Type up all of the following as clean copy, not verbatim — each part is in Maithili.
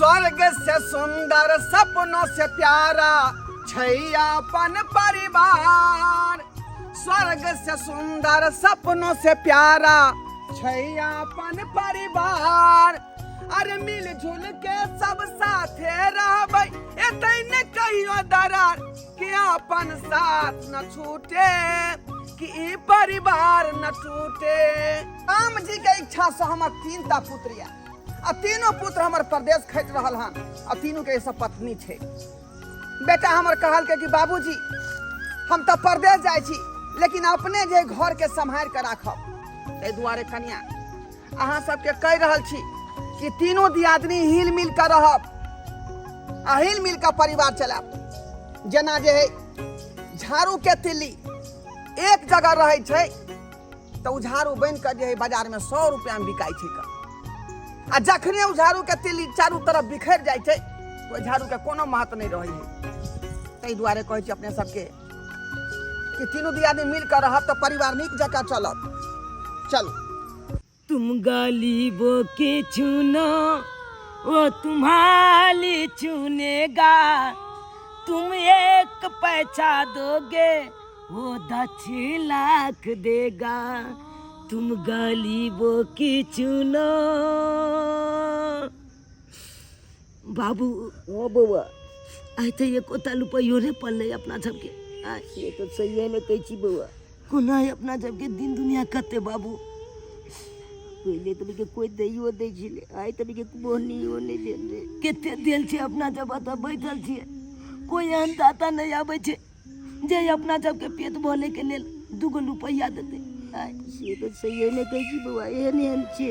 स्वर्ग से सुंदर सपनों से प्यारा छै अपन परिवार। स्वर्ग से सुंदर सपनों से प्यारा छै अपन परिवार। अरे मिल जुल के सब साथे रहबै, एतै ने कहियो दरार, कि अपन साथ न छूटे, कि ई परिवार न टूटे। राम जी के इच्छा से हमर तीन टा पुत्र या, आ तीनों पुत्र हमर परदेश खटि रहल हन, आ तीनों के सब पत्नी छै। बेटा हमर कहल के कि बाबूजी हम तऽ परदेश जाइ छी, लेकिन अपने जे घर के सम्हारि के राखब। ताहि दुआरे कनिया अहाँ सबके कहि रहल छी कि तीनों दियादनी हिल मिल के रहब आ हिल मिल के परिवार चलायब। जेना जे है झाड़ू के तिल्ली एक जगह रहै छै तऽ ओ झाड़ू बनि कऽ जे है बाजार में 100 रुपया में बिकाइ छै कऽ, आ जखने ओ झाड़ू के तिल्ली चारू तरफ बिखरि जाइ छै ओहि झाड़ू के कोनो महत्व नहि रहै है। ताहि दुआरे कहै छी अपने सबके कि तीनू दियादनी मिल कऽ रहब तऽ परिवार नीक जकाँ चलत। चलू। तुम गरीबों के चुनो वो तुम्हारी चुनेगा, तुम एक पैसा दोगे वो 10 लाख देगा, तुम गरीबों की चुनो। बाबू ओ बौआ, आइ तऽ एकोटा रुपैयो नहि पड़लै अपना सबके। आइ से तऽ सहिए ने कहै छी बौआ। कोना है अपना सबके दिन दुनिया कते बाबू। पहिले तऽ के कोइ दैयो दै छलै, आइ तऽ के बोनियो नहि देल रे। कते देल छै अपना सब एतऽ बैठल छियै, कोइ एहन दाता नहि आबै छै जे अपना सबके पेट भरैके लेल दूगो रुपैआ देतै। आइ से तऽ सहिए नहि कहै छी बौआ, एहन एहन छै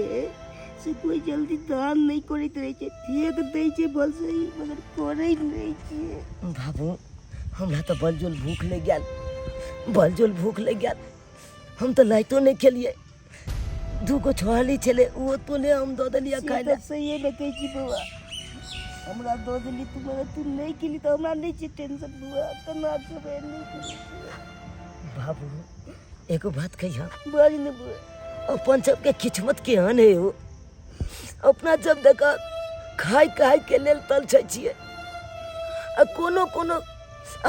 से कोइ जल्दी दान नहि करैत रहै छै, फेक दै छै भल सही मगर करै नहि छै। बाबू हमरा तऽ बलजोल भूख लागि गेल, बलजोल भूख लागि गेल, हम तऽ लाइटो नहि खेलियै, दूगो छोहाली छलै ओहो तोले हम दऽ देलियै से खाइ लए। तऽ सहिए नहि कहै छी बौआ, हमरा दऽ देली तू मगर तू नहि खेली तऽ हमरा नहि छै टेंशन बौआ, केना खेबै नहि खेबै। बाबू एगो बात कहिया। बाज ने बौआ। अपन सबके किस्मत केहन है हो, अपना जब देखा खाय खाय के लेल तल छै छियै, आ कोनो कोनो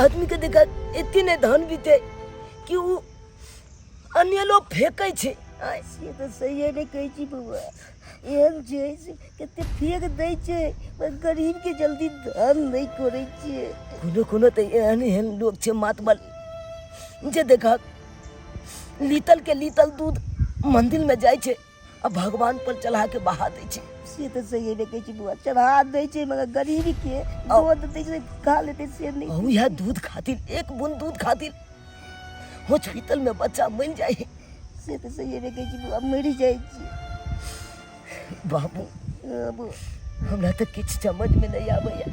आदमी के देखा एते नहि धन बीते कि उ अनेलो फेकै छै। आइ से तऽ सहिए नहि कहै छी बौआ, एहन छै से कते फेक दै छै पर गरीबके जल्दी दान नहि करै छै। कोनो कोनो तऽ एहन एहन लोक छै मातबल जे देखा लीतल के लीतल दूध मंदिर में जाइ छै आ भगवान पर चढ़ा के बहा दै छै। से तऽ सही नहि कहै छी बौआ, चढ़ा दै छै मगर गरीब के दूध दै छै खा लेतै से नहि। आ उएह दूध खातिर, एक बूंद दूध खातिर हॉस्पिटल में बच्चा मरि जाइ है। से तऽ सही नहि कहै छी बौआ, मरि जाइ छै। बाबू हँ बौआ। हमरा तऽ किछु समझमे नहि आबैया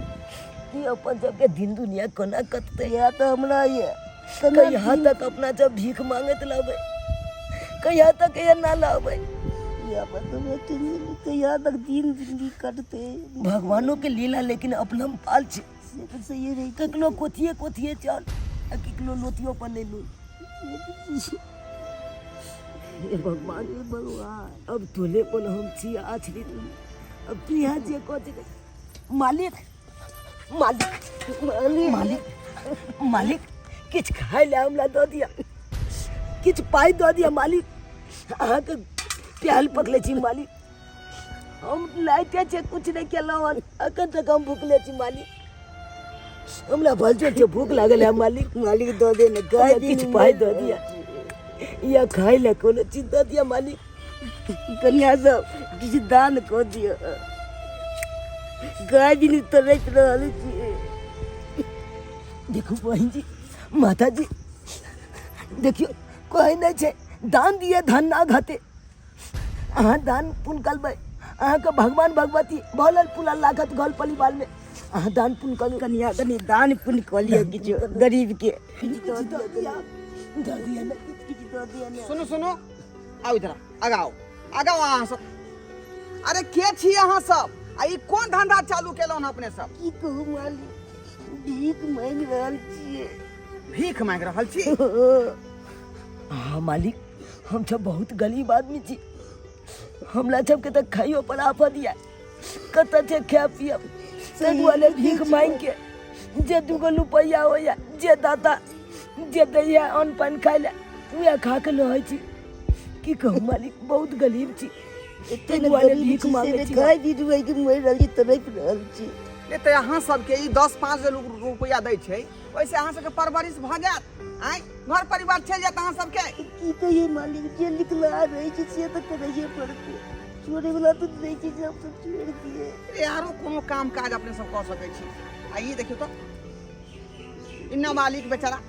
कि अपन सबके दिन दुनिया कोना कटतै। इएह तऽ हमरा यऽ केना कहिया दिन तक अपना जब भीख मांगैत रहबै, कहिया तक एना रहबै। इएह बात हमरा टेंशन अइ, कहिया तक दिन जिंदगी कटतै। भगवानो के लीला लेकिन अपना पाल छै। से तऽ सहिए रहै छै। ककरो कोथिए कोथिए चल आ ककरो लोथियो पर नहि लून। हे भगवान, हे भगवान, अब तोले पर हम छी आछरी, अब तू यहाँ जे कह दे। मालिक, मालिक, मालिक, मालिक, मालिक, किछु खाय लए हमरा दऽ दिअ, किछु पाइ दऽ दिअ मालिक, अहाँके प्याल पकड़ै छी मालिक, हम लाइटे छै कुछ नहि केलहुँ हन, अखन तक हम भुखले छी मालिक, हमरा भलचो छै भूख लागल है मालिक। मालिक दऽ दे ने, हमरा गाय किछु पाइ दऽ दिअ या खाय लए कोनो चीज दऽ दिअ मालिक। कन्या सब किछु दान कऽ दिअ, गाय दिन तरसि रहल छियै। देखू बहिन जी, माता जी, देखियौ कहै नहि छै दान दिए धन ना घटे, अहाँ दान पुण्य करबै अहाँके भगवान भगवती भलल पुलल लागत घर परिवारमे, अहाँ दान पुण्य करू। कनिया कनि दान पुण्य कऽ लिअ किछु गरीबके, किछु दऽ दिअ, दऽ दिअ ने। किछु दऽ दिअ ने। सुनू सुनू, आउ इधर, आगाँ आगाँ अहाँ सब। अरे के छी अहाँ सब, आ ई कोन धंधा चालू केलहुँ हन अपने सब? की कहू मालिक, भीख मांगि रहल छियै। भीख मांगि रहल छी? हाँ मालिक, हम सब बहुत गरीब आदमी छी, हमरा सबके तऽ खाइयो पर आफत यऽ, कतऽ छै खाय पियब। ताहि दुआरे भीख मांगि के जे दूगो रुपैआ होइए, जे दाता जे दैया अन्न पानि खाय लए, उएह खा के रहै छी। की कहू मालिक, बहुत गरीब छी। एते ताहि ने दुआरे गरीब भीख छी से मांगै ने छी। खाय भी डूबि के मरि रहल छी, तड़पि रहल छी। नहि तऽ अहाँ सबके ई 10-5 जे रुपैआ दै छै, ओहिसँ अहाँ सबके परवरिश भऽ जायत, आँय घर परिवार चलि जायत अहाँ सबके। की कहिए मालिक, जे लिखला रहै छै से तऽ करैए पड़तै, छोड़ैवला तऽ नहि छै जे हमसब छोड़ि दियै। अरे आरो कोनो काम काज अपने सब कऽ सकै छी। आ ई देखियौ तऽ ई नाबालिग बेचारा,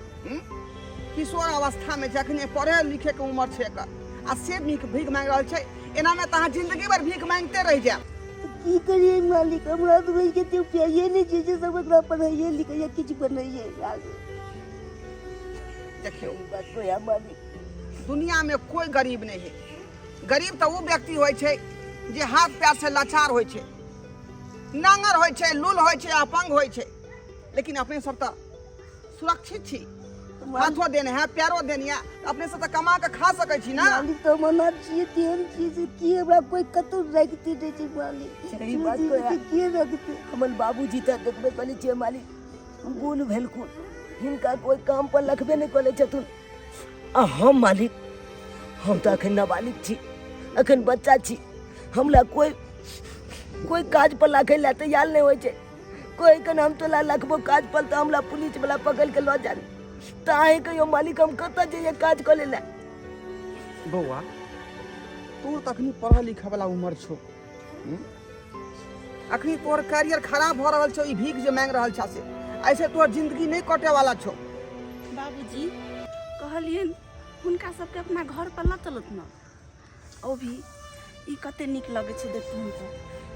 किशोर अवस्थामे जखने पढ़े लिखेके उम्र छै एकर, आ से भीख भीख मांगि रहल छै। एनामे तऽ अहाँ जिंदगी भरि भीख मांगिते रहि जायब। तऽ की करियै मालिक, हमरा तऽ ओहिके तऽ उपाये नहि छै जे सब एकरा पढ़ैए लिखैए किछु बनैए आगे। देखियौ ई बात कोया मालिक, दुनियामे कोइ गरीब नहि है। गरीब तऽ ओ व्यक्ति होइ छै जे हाथ पैर से लाचार होइ छै, नांगर होइ छै, लूल होइ छै, अपंग होइ छै। लेकिन अपने सब तऽ सुरक्षित छी, हाथो देने है पैरो देने है, अपने सब तऽ कमा के खा सकै छी ना। मालिक तऽ हम अनाथ छियै, तेहन छियै से की हमरा कोइ कतौ राखिते नहि छै मालिक। सही बात कोया। के रखतै? हमर बाबूजी तऽ देखबे करै छियै मालिक, गुण भेलखुन, हिनका कोइ काम पर रखबे नहि करै छथुन। आ हम मालिक, हम तऽ अखन नाबालिग छी, अखन बच्चा छी, हमरा कोइ कोइ काज पर राखै लए तैयार नहि होइ छै। कोइ कन हम तोला रखबो काज पर तऽ हमरा पुलिस वाला पकड़ के लऽ जाय। तऽ अहीं कहियो मालिक, हम कतऽ जइयै काज करै लए? बौआ, तोर तऽ अखनी पढ़ऽ लिखऽ वाला उम्र छौ, अखनी तोहर कैरियर खराब भऽ रहल छौ ई भीख जे मांगि रहल छा से, ऐसे तोहर जिंदगी नहि कटे वाला छौ। बाबूजी कहलियनि हुनका सबके अपना घर पर लऽ चलत ने। ओ भी ई कते नीक लगै छै देखथुन तऽ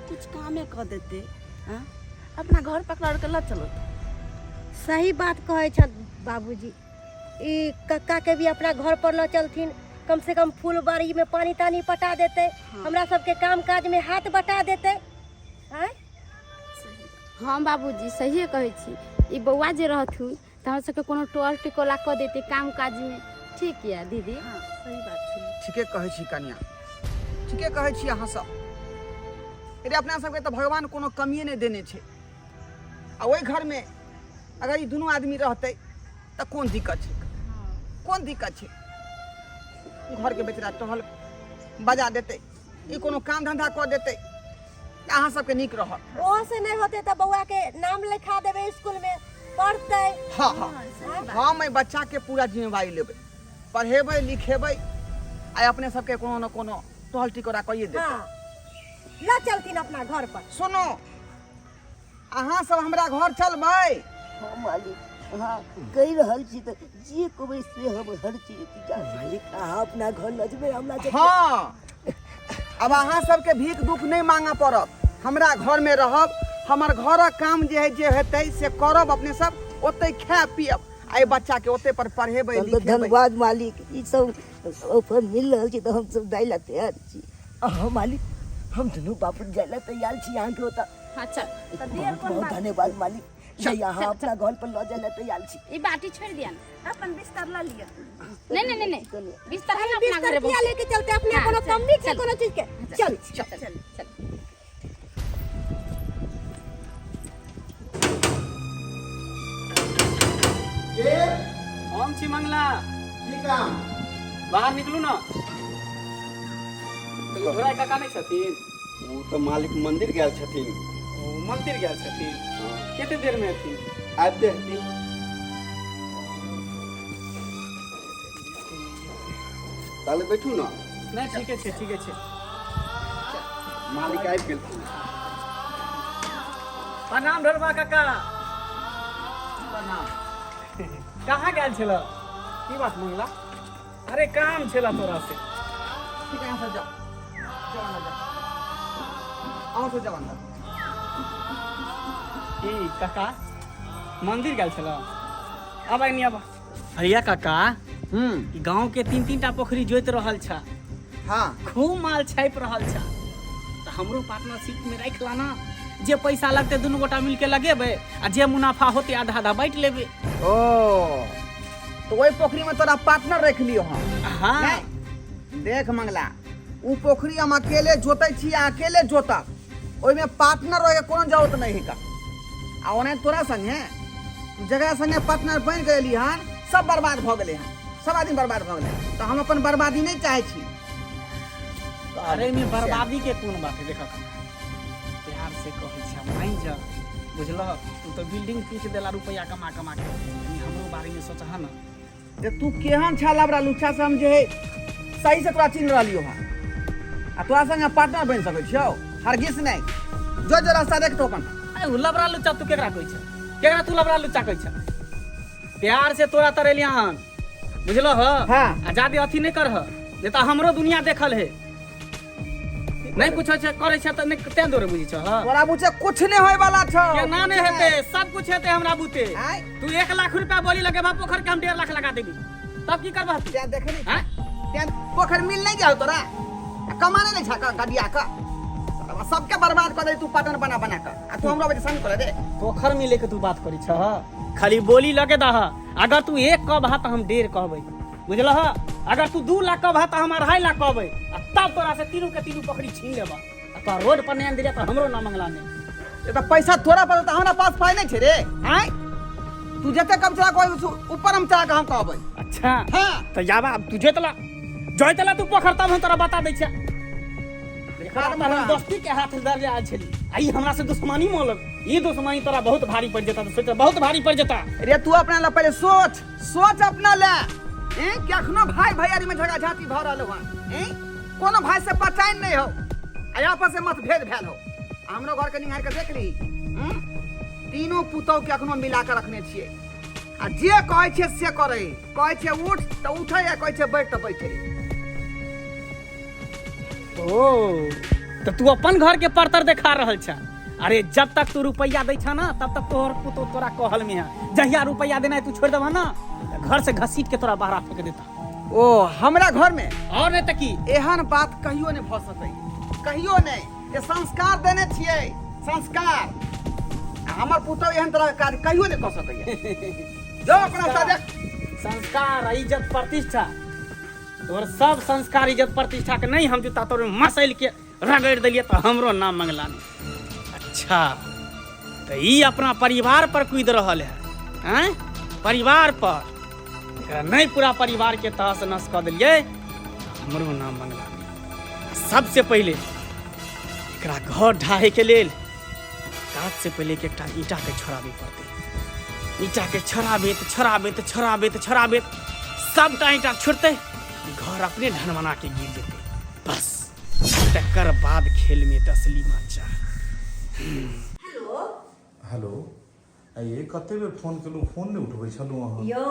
किछु कामे कऽ देतै। आँ अपना घर पकड़ के लऽ चलत। सही बात कहै छथि बाबूजी, ई कक्का के भी अपना घर पर लऽ चलथिन, कम से कम फूल बाड़ी में पानी तानी पटा देते, हमरा सबके काम काज में हाथ बटा देते। आँय हाँ बाबूजी, सहिए कहै छी। ई बौआ जे रहथुन तऽ हमरा सबके कोनो टोल टिकोला कऽ देतै काम काजमे। ठीक यऽ दीदी? हाँ सही बात छै। ठीके कहै छी कनिया, ठीके कहै छी अहाँ सब। अरे अपना सबके तऽ भगवान कोनो कमिए नहि देने छै, आ ओहि घरमे अगर ई दुनू आदमी रहतै तऽ कोन दिक्कत छै? कोन दिक्कत छै? घरके बेचारा टहल बजा देतै, ई कोनो काम धंधा कऽ देतै तऽ अहाँ सबके नीक रहत। ओहो से नहि होतै तऽ बौआ के नाम लिखा देबै स्कूल में, पढ़तै। हाँ हाँ, हम एहि बच्चाके पूरा जिम्मेवारी लेबै, पढ़ेबै लिखेबै, आ अपने सबके कोनो ने कोनो टहल टिकोरा कहिए देतै। हाँ लऽ चलथिन अपना घर पर। सुनू, अहाँ सब हमरा घर चलबै? हाँ मालिक, हाँ कहि रहल छी तऽ जे कहबै से हम हर चीज जा। मालिक, अहाँ अपना घर लऽ जेबै हमरा सबके? हाँ, अब अहाँ सबके भीख दुख नहि मांगऽ पड़त, हमरा घरमे रहब, हमर घरक काम जे है जे हेतै से करब, अपने सब ओतै खायब पियब, आ एहि बच्चाके ओतै पर पढ़ेबै तहन तऽ लिखेबै। धन्यवाद मालिक, ई सब ऑफर मिल रहल छै तऽ हम सब जाइ लए तैयार छी। हाँ मालिक, हम दुनू बापुत जाय लए तैयार छी अहाँके ओतऽ। हाँ चल। तऽ देर बहुत कोन बहुत बात? धन्यवाद मालिक, जे अहाँ अपना घर पर लऽ जाय लए तैयार छी। ई बाटी छोड़ि दिया ने। अपन बिस्तर लऽ लिअ। नहीं नहीं नहीं नहीं, बिस्तर है ना अपना बिस्तर घरे किया बहुत। लेके चलते? अपने हाँ, कोनो चल, कमी छै चल। कोनो चीज के? चल चल चल चल। के? हम छी मंगला। की काम? बाहर निकलू ना। घोड़ा काका नहि छथिन? ओ तऽ मालिक मंदिर गेल छथिन। ओ मंदिर गेल छथिन? कते देर में एथिन? आबिते हेथिन। ताले बैठू ना। नहि, ठीके छै, ठीके छै। मालिक आबि गेलखिन। प्रणाम ढोलबा काका। प्रणाम। कहाँ गेल छल? की बात मंगला? अरे काम छल तोरा से। ठीक है, यहाँ से जाओ, जाओ अंदर जाओ, अहाँ से जाओ अंदर। की काका, मंदिर गेल छल? आब आइ अब भैया काका, हम्म ई गांव के तीन तीन टा पोखरी जोति रहल छा। हाँ। खूब माल छापि रहल छा, तऽ हमरो पार्टनरशिप में राखि लाना। जे पैसा लगतै दुनू गोटा मिलके लगेबै, आ जे मुनाफा होतै आधा आधा बाँटि लेबै। ओ तो ओहि पोखरी में तोरा पार्टनर रख लियो हम? हाँ। नहीं, देख मंगला, उ पोखरी हम अकेले जोतै छी आ अकेले जोतब। ओहिमे पार्टनर होइके कोनो जरूरत नहि है का। आ ओना तोरा संगे जकरा संगे पार्टनर बनि गेली हन सब बर्बाद भऽ गेलै हन, सब आदमी बर्बाद भऽ गेलै, तऽ हम अपन बर्बादी नहि चाहै छी। अरे में बर्बादी के कोन बात है? देखा प्यार से कहै छै, मान जा, बुझलह? तू तऽ बिल्डिंग पीट देला रुपया कमा कमा के, कनी हमरो बारे में सोचह ना। जे तू केहन छा लबड़ा लुच्चा से हम जे है सही से तोरा चिन्ह रहलियो हन, आ तोरा संगे पार्टनर बनि सकै छियौ? हरगिज नहि। जो जो रास्ता देख तो अपन। अरे उ लबड़ा लुच्चा तू केकरा कहै छ? केकरा तू लबड़ा लुच्चा कहै छ? प्यार से तोरा तरेलिया हन, बुझलह? हाँ। आ जादे अथी नहि करह, नहीं तऽ हमरो दुनिया देखल है। नहीं कुछ छै करै छै तऽ नहि, तें दुआरे बुझै छह। तोरा बुझे कुछ नहीं होय वाला छौ। केना नहि हेतै? सब कुछ हेतै हमरा बुते। आँय? तू 1 लाख रुपया बोली लगेबह पोखर के, हम 1.5 लाख लगा देबी, तब की करबह तू? तें देखे नहीं आँय? तें पोखर मिल नहीं जाओ तोरा, आ कमाने नहीं छा गडिया का, सबके बर्बाद कर दे तू पाटन बना बना कर, आ तू हमरा वजह संग कर दे। पोखर मिले के तू बात करी छह? खाली बोली लगे दह। अगर तू 1 कहबह तऽ हम 1.5 कहबै, बुझलह? अगर तू 2 लाख कहबह तऽ हम 2.5 लाख कहबै, आ तब तोरा से तीनू के तीनू पोखरी छीन लेबह, आ तोरा रोड पर नहि आनि देलियै तऽ हमरो नाम मंगला नहि। ये तऽ पैसा तोरा पर, तऽ हमरा पास पाइ नहि छै रे। आँय, तू जते कम चला कहबै ऊपर हम चला के हम कहबै। अच्छा। हाँ। तऽ जाबा आब तू जोतला जोतला तू पोखर, तब हम तोरा बता दै छियै। हम दोस्ती के हाथ दर आयल छली, आ ई हमरा से दुश्मनी मोलक। ई दुश्मनी तोरा बहुत भारी पड़ जेता, सोच, बहुत भारी पड़ जेता। रे तू अपना ला पहले सोच, सोच अपना ला। ए कि अखनो भाई भैयारी में झगड़ा झांटी भऽ रहल हन? ए कोनो भाई से पहचान नहीं हो, आ आपस में मतभेद भेल हो। आ हमरो घर के निहार के देख ली, तीनों पुतोह के अखनो मिला के रखने छियै, आ जे कहै छियै से करै। कहै छियै उठ तऽ उठै, आ कहै छियै बैठ तऽ बैठै। ओ तऽ तू अपन घर के परतर देखा रहल छ। अरे जब तक तू रुपया दै छ ना तब तक तोहर पुतोह तोरा कहल में है, जहिया रुपया देना तू छोड़ देबह ना तऽ घर से घसीट के तोरा बाहर फेंक देता। ओ हमरा घर में? और नहीं तऽ की? एहन बात कहियो नहीं भऽ सकै, कहियो नहीं। जे संस्कार देने छियै संस्कार, आ हमर पुतोह एहन तरह के काज कहियो नहीं कऽ सकैया। जो अपना रास्ता देख। संस्कार आ इज्जत प्रतिष्ठा, तोहर सब संस्कार इज्जत प्रतिष्ठा के नहीं हम जूता तोर मसैल के रगड़ देलियै तऽ हमरो नाम मंगला नहीं। अच्छा तऽ ई अपना परिवार पर कूद रहल है, आँय? परिवार पर एकरा नहीं पूरा परिवार के तहस नस कऽ देलियै, हमरो नाम मंगला नहीं। आ सबसे पहिले एकरा घर ढाहे के लेल काज से पहिले के एकटा ईंटा के छोड़ाबे पड़तै। ईंटा के छोड़ाबैत छोड़ाबैत छोड़ाबैत छोड़ाबैत सबटा ईंटा छोड़तै, घर अपने ढनमना के गिर जेतै। बस तकर बाद खेल में तऽ असली मजा। हेलो, आइए कते बेर फोन केलहुँ, फोन नहि उठबै छलहुँ अहाँ। यौ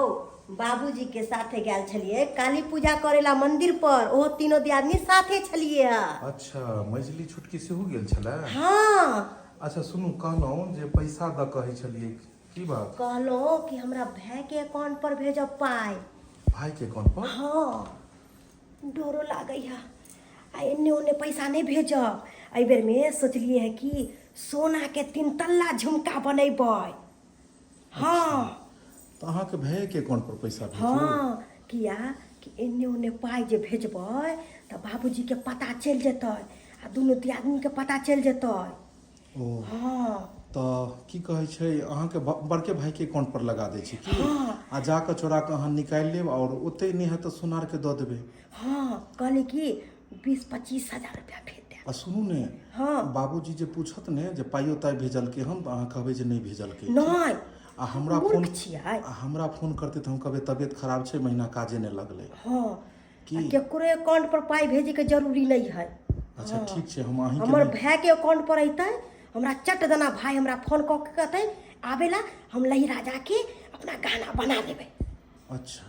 बाबूजी के साथे गेल छलियै काली पूजा करेला मंदिर पर, ओहो तीनों दियादनी साथे छलियै हँ। अच्छा, मझली छोटकी सेहो गेल छलै? हाँ। अच्छा सुनू, कहलहुँ जे पैसा दऽ कहै छलियै, की बात? कहलहुँ कि हमरा भाय के अकाउंट पर भेजब पाइ। भाई के अकाउंट पर? हाँ, डरो लागै है, आ एन्ने ओन्ने पैसा नहीं भेजब। एहि बेर में सोचलिए है कि सोना के 3 तल्ला झुमका बनेबै। हाँ। तऽ अहाँके भाई के अकाउंट पर पैसा भेजू? हाँ, किया कि एन्ने ओन्ने पाइ जे भेजबै तऽ बाबूजी के पता चलि जेतै आ दुनू दियादनी के पता चलि जेतै। ओ। हाँ। तऽ की कहै छै, अहाँके बड़के भाई के अकाउंट पर लगा दै छी की? हाँ। आ जाकऽ चोरा कऽ अहाँ निकालि लेब, आओर ओतै नहि हैत तऽ सोनार के दऽ देबै। हाँ, कहली कि 20-25 हजार रुपया भेज देब। आ सुनू ने। हाँ। बाबूजी जे पूछत ने जे पाइयो ताइ भेजलकै हन, तऽ अहाँ कहबै जे नहि भेजलकै। नहि। आ हमरा मूर्ख फोन छियै। आ हमरा फोन करतै तऽ हम कहबै तबियत खराब छै, महीना काजे नहि लगलै। हाँ। की? आ केकरो अकाउंट पर पाइ भेजे के जरूरी नहीं है। अच्छा ठीक छै, हम अहीं के हमर नहि- भाय के अकाउंट पर अयतै, हमरा चट दना भाय हमरा फोन कऽ के कहतै आबेला, हम लहिरा जाके अपना गहना बना लेबै। अच्छा।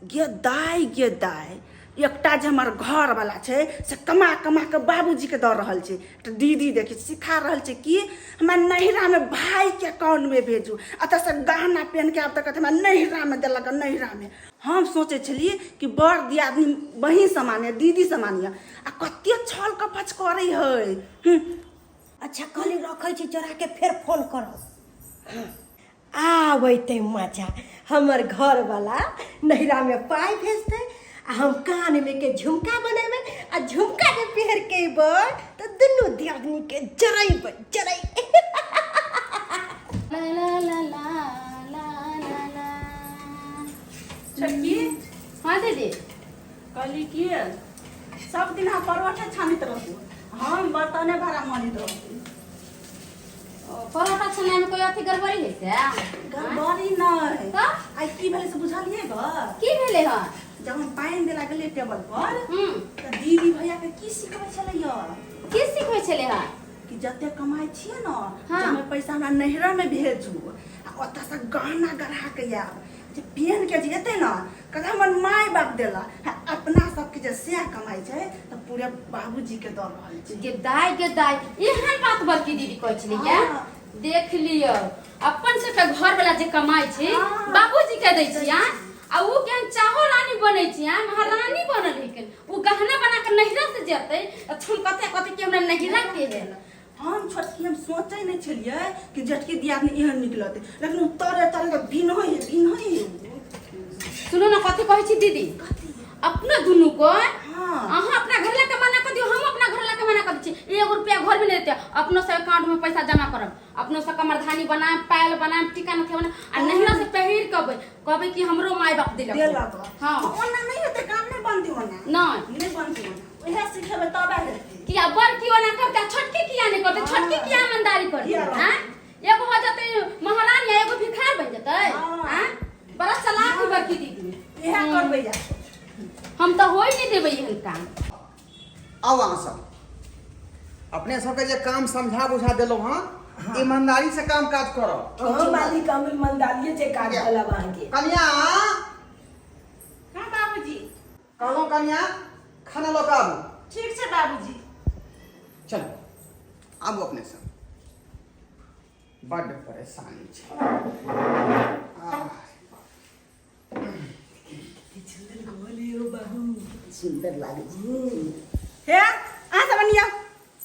गे दाय, गे दाय, एकटा जे हमर घरवाला छै से कमा कमा के बाबूजीके दऽ रहल छै, तऽ दीदी देखी सिखा रहल छै कि हमरा नैहरामे भाईके अकाउंटमे भेजू। एतऽसँ गहना पहिन के आब तऽ कहतै हमरा नैहरामे देलक। नैहरामे हम सोचै छलियै कि बड़ दियादनी बहिन समान यऽ, दीदी समान यऽ, आ कते छल कपच करै है। अच्छा कहली रखै छी चोरा के, फेर फोन करब। आब अयतै मजा, हमर घरवाला नैहरामे पाइ भेजतै आ हम कान में के झुमका बनेबै आ झुमका जे पहिर के अयबै तऽ दुनू दियादनी के जरेबै जरै। ला ला ला ला ला ला ला। छोटकी। हाँ दीदी। कहली कि सब दिन अहाँ परोठे छानैत रहू, हम बर्तने भाड़ा माजैत रहू। परोठा छानै में कोई अथी गड़बड़ी है से? गड़बड़ी नहि। तऽ? आइ की भेलै से बुझलियै ग? की भेलै हन? जब हम पानि देला गेलियै टेबल पर तऽ दीदी भैया के की सिखबै छलै यौ? की सिखबै छलै हन? कि जते कमाइ छियै ने, हाँ। जमे पैसा हमरा नैहरा में भेजू आ ओतऽ से गहना गढ़ा के आयब, जे पेन के जे एतै ने कहतै हमर माय बाप देला। आ अपना सबके जे सएह कमाइ छै तऽ पूरे बाबूजी के दऽ रहल छै। गे दाय, गे दाय, एहन बात बड़की दीदी कहै छलै या? हाँ। देख लियौ, अपन सबके घर वाला जे कमाइ छै, हाँ। बाबूजी के दै छै, आँ? आ उ केहन चाहो रानी बनै छै, आँ? महारानी बनल है केन। उ गहना बना के नैहरा से जेतै तऽ छुमकते कहतै कि हमरा नैहरा के है। हम छोटकी हम सोचै नहि छलियै कि जेठकी दियादनी एहन निकलतै, लेकिन ओ तरे तरे के बिनहै है, बिनहै है उ। सुनू ने, कथी कहै छी दीदी? कथी? अपना दुनू को हाँ। अहाँ अपना घर लए के मना कर दियौ, हम अपना घर लए के मना कर दै छी। 1 रुपया घर में नहीं देते, अपनो से अकाउंट में पैसा जमा करब, अपनो से कमरधानी बनाएब, पायल बनाएब, टीका नथिया बनाएब आ नहिरा से पहिर के अबै, कहबै कि हमरो माय बाप देलक। देलक। हाँ। ओना नहि हेतै काम, नहि बनतै ओना। नहि। नहि बनतै ओना, उएह सिखेबै तबे हेतै। किया बड़की ओना करतै आ छोटकी किया नहि करतै? छोटकी किया ईमानदारी करतै? किया रहतै? आँय? एगो हो जेतै महारानी आ एगो भिखार बनि जेतै? हाँ। आँय? बड़ा चलाक है बड़की दीदी। इएह करबै जा। हम तऽ होइ नहि देबै एहन काम। आउ अहाँ सब, अपने सबके जे काम समझा बुझा देलहुँ हँ, ईमानदारी से काम काज करब। हाँ मालिक, हम ईमानदारिये से काज करब अहाँके। कनिया। हाँ बाबूजी। कहलहुँ कनिया, खाना लऽ कऽ आबू। ठीक छै बाबूजी। चलू आबू अपने सब, बड्ड परेशानी छै। आह, सुन्दर लागै छै। हे अहाँ सब बनिया,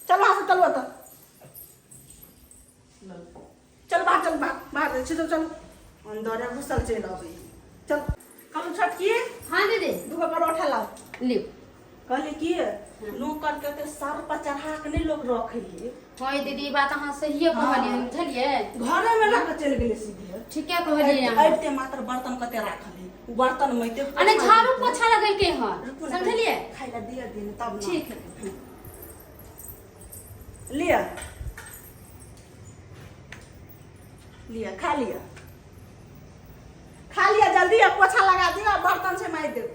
चलू अहाँ सब, चलू ओतऽ चल, बाहर चल, बाहर बाहर चल, चल, अंदरे घुसल चलि अबै। चल कहलहुँ छोटकी। हाँ दीदी। दूगो परोठा लाउ। लिउ। कहली कि नौकर के ओते सर पर चढ़ा के नहि लोक रखै है। हाँ दीदी, ई बात अहाँ सहिए कहलियै हन, बुझलियै? घरे में लऽ के चलि गेलै सीधे। ठीके कहलियै अहाँ। अबिते मात्र बर्तन कते राखल है, ओ बर्तन मैते। आ नहि झाड़ू पोछा लगेलकै हन, रुकू ने, समझलियै? खाइ लए दिअ दिन तब ने। ठीक है। लिअ लिअ, खा लिअ, खा लिअ जल्दी, आ पोछा लगा दिअ आ बर्तन से मारि देबै।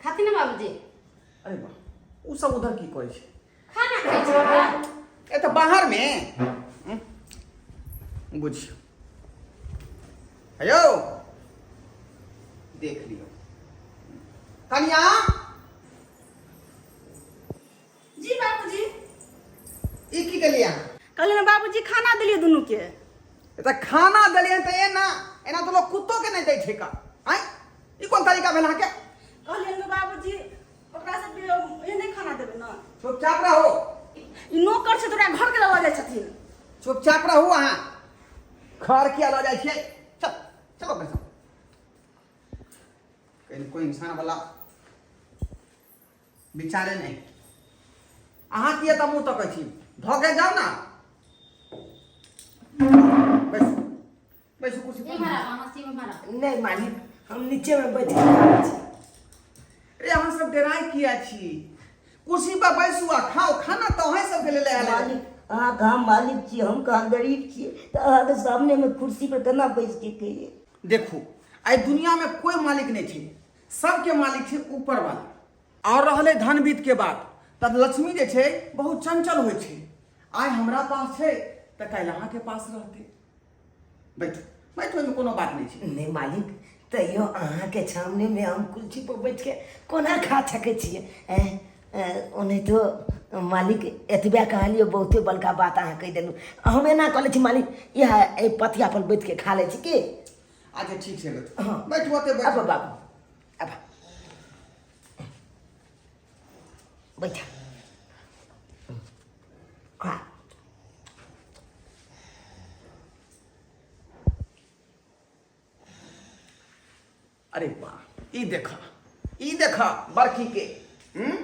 खाती ने बाबूजी। अरे वाह, ओ सब उधर की करै छै? खाना खाइ छै। ए तऽ बाहर मे बुझियौ, हेयौ देख लियौ कनिया। जी बाबूजी। ई की केलियै अहाँ? कहलियै ने बाबूजी, खाना देलियै दुनू के। तऽ खाना देलियै तऽ एना एना तऽ लोक कुत्तो के नहि दै छै का? आँय, ई कोन तरीका भेल अहाँके? कहलियै ने बाबूजी, ओकरा सबके एहने खाना देबै ने। चुपचाप रहू। ई नौकर छै तऽ ओकरा घर के लऽ जाइ छथिन। चुपचाप रहू अहाँ, घर किया लऽ जाइ छियै? चल चलो अपने सब, कहीं कोई इंसान वाला विचारे नहि। अहाँ किया तऽ मुँह तकै छी? धऽ के जाउ ने, बैसू बैसू कुर्सी पर। इम्हर आउ, अहाँ से इम्हर आउ। नहि मालिक, हम नीचे में बैठ के खाइ छी। अरे अहाँ सब डराय किया छी? कुर्सी पर बैसू आ खाओ खाना, तऽ अहें सबके लेल आयल है। मालिक, अहाँ कहाँ मालिक छी, हम कहाँ गरीब छियै, तऽ अहाँके सामनेमे कुर्सी पर केना बैस के खइयै? देखू, एहि दुनिया में कोई मालिक नहीं छै, सबके मालिक छै ऊपर वाला। और रहलै धनवित्त के बात, तऽ लक्ष्मी जे छै बहुत चंचल होइ छै। आइ हमरा पास छै तऽ काल्हि अहाँके पास रहतै। बैठू बैठू, एहिमे कोनो बात नहि छै। नहि मालिक, तैयो अहाँके सामनेमे हम कुर्सी पर बैठ के कोना खा सकै छियै? ऐं, ऐं, ओनाहितो मालिक एतबे कहलियै, बहुते बड़का बात अहाँ कहि देलहुँ। हम एना कऽ लै छी मालिक, इएह एहि पथिया पर बैठ के खा लै छी की? अच्छा ठीक छै, बैठू। हाँ। बैठू ओतै बैठू। आब बाबू आब बैठ, खा। अरे वाह, ई देखा, ई देखा बरखी के। हम्म,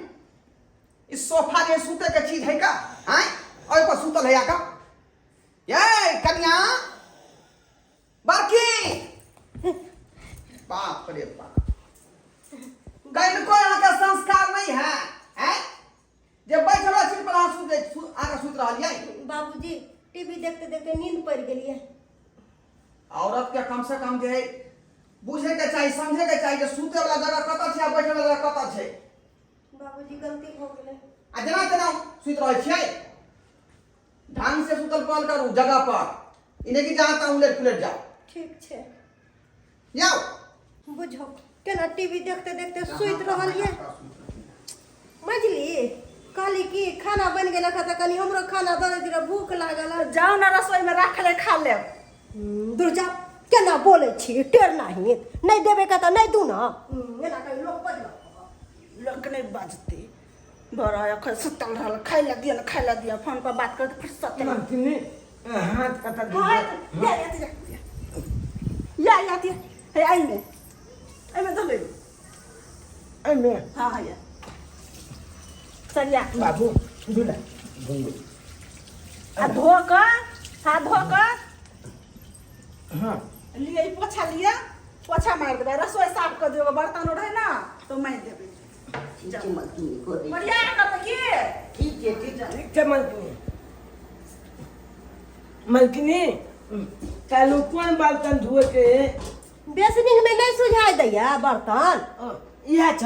ई सोफा जे सुते के चीज है का? आय ओइ पर सुतल है का? ये कन्या बरखी, बाप रे बाप, कनको यहाँ के संस्कार नहीं है, हैं? जे बैठल छी पर अहाँ सुत आके सुति रहलियै। बाबूजी टीवी देखते देखते नींद पड़ गेलियै। औरत के कम से कम जे है बुझे के चाही, समझे के चाही जे सुते वाला जगह कतऽ छै आ बैठे वाला जगह कतऽ छै। बाबूजी गलती भऽ गेलै। आ जेना तेना सुति रहै छियै, ढंग से सुतल पड़ल करू जगह पर, ई नहि कि जहाँ तहाँ उलट पुलट जाओ। ठीक छै। जाओ। बुझो केना टीवी देखते देखते सुति रहलियै। मझली कहली कि खाना बनि गेल तऽ कनि हमरो खाना दऽ दैती रहए, भूख लागल हँ। जाउ ने रसोई में राखले खा लेब। दूर जाओ, केना बोलै छी टेढ़ नाही, नहि देबै के तऽ नहि दू ने। एना कहि लोक बजलक। लोक नहि बजतै, बड़ा एखन सुतल रहल, खाइ लए दिअ ने, खाइ लए दिअ, फोन पर बात करते फिर सते। मलकिनी हाथ कतऽ हाँ, धुइए? या या या या या या हे एहिमे एहिमे धो ले। एहिमे? हाँ हाँ, या सरिया। बाबू धुला घुंगू। आ धो कऽ, हाथ धो कऽ। हाँ। लिए ई पोछा, लिए पोछा मारि देबै, रसोई साफ कऽ दियौ, बर्तन रहै ने तऽ मारि देबै। ठीक छै मलकिनी, कऽ दै छी। बढ़िया करबै की? ठीक छै, ठीक छै। ठीक छै मलकिनी। मलकिनी काल्हि कोन बर्तन धोए के है? बेसनिंग में नहीं सुझाई दैया बर्तन। इएह छ?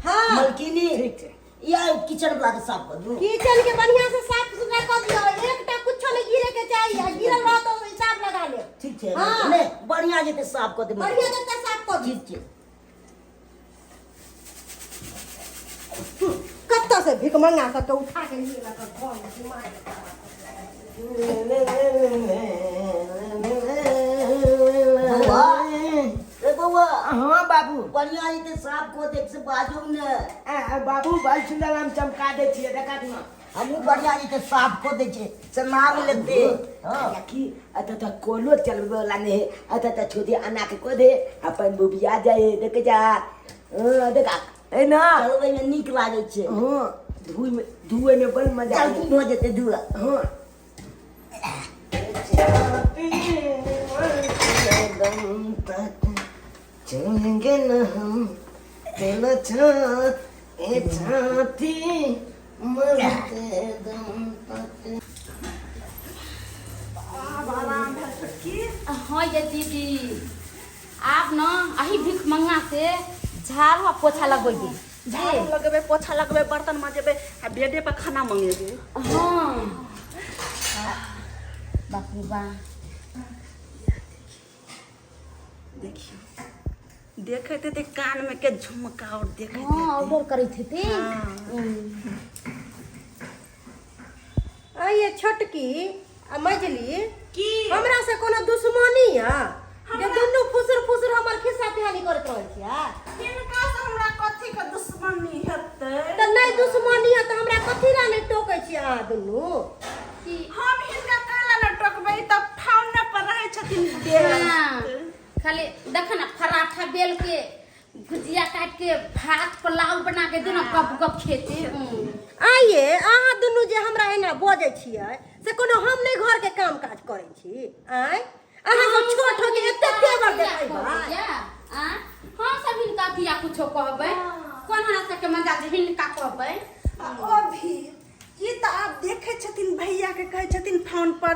हाँ। मलकिनी। ठीक छै। या किचन वाला के साफ कर दू। किचन के बढ़िया से साफ सुथरा कर दियो, एकटा कुछो नहीं गिरे के चाहिए, आ गिरल रह तो हिसाब लगा ले। ठीक छै। हाँ। नहीं बढ़िया जेते साफ कर दे। बढ़िया जेते साफ कर दी। ठीक छै। कत्ता से भिखमंगा सबके उठा के लिए लगा घर में दिमाग। बौआ, ए बौआ। हाँ बाबू। बढ़िया जेते साफ कर दे से बाजू ने। आ, बाबू बड़ सुंदर हम चमका दै छियै, देखा न। हमहूँ बढ़िया जेते साफ कर दै छियै से नाम लेते। हाँ। की अतः तऽ कोलो चलबै वाला नहीं है, अतः तऽ छोटी अना के को दे अपन बुबिया जाए, देख जा। हाँ, देखा है ना। चलबै में नीक लागै छै। हाँ, धुए में, धुए में बड़ मजा आबै। जल्दी भऽ जेतै धुआ। हाँ। चलेंगे न हम तेल छाती छाती मरते दम तक। आब आराम भेल छोटकी? हाँ ये दीदी, आब न अही भीख मंगा से झाड़ू आ पोछा लगेबी। झाड़ू लगेबै, पोछा लगेबै, बर्तन मजेबै आ बेडे पर खाना मंगेबै। हाँ, बाप रे बा। देखियौ देखैत हेतै कान में के झुमका और देखैत हाँ, हेतै। ऑर्डर करैत हेतै। आइए छोटकी आ मझली, की हमरा से कोनो दुश्मनी या जे दुनू फुसुर फुसुर हमर खिस्सा पिहानी करैत रहै छियै? हिनका से हमरा कथी के दुश्मनी हेतै? तऽ नहि दुश्मनी है तऽ हमरा कथी ला नहि टोकै छियै अहाँ दुनू? हम हिनका काला न टोकबै तऽ फाउने पर रहै छथिन। हाँ, खाली देख ना, पराठा बेल के, भुजिया काट के, भात पुलाव बना के दे ना, गप गप खेते। आइए अहाँ दुनू जे हमरा एना बजै छियै से कोनो हम नहि घर के काम काज करै छी? आँय, अहाँ सब छोट हो के एते तेवर देखेबै? हम सब हिनका किया कुछो कहबै? कोन हमरा सबके मजा जे हिनका कहबै? आ ओ भी ई तऽ आब देखै छथिन भैया के कहै छथिन फोन पर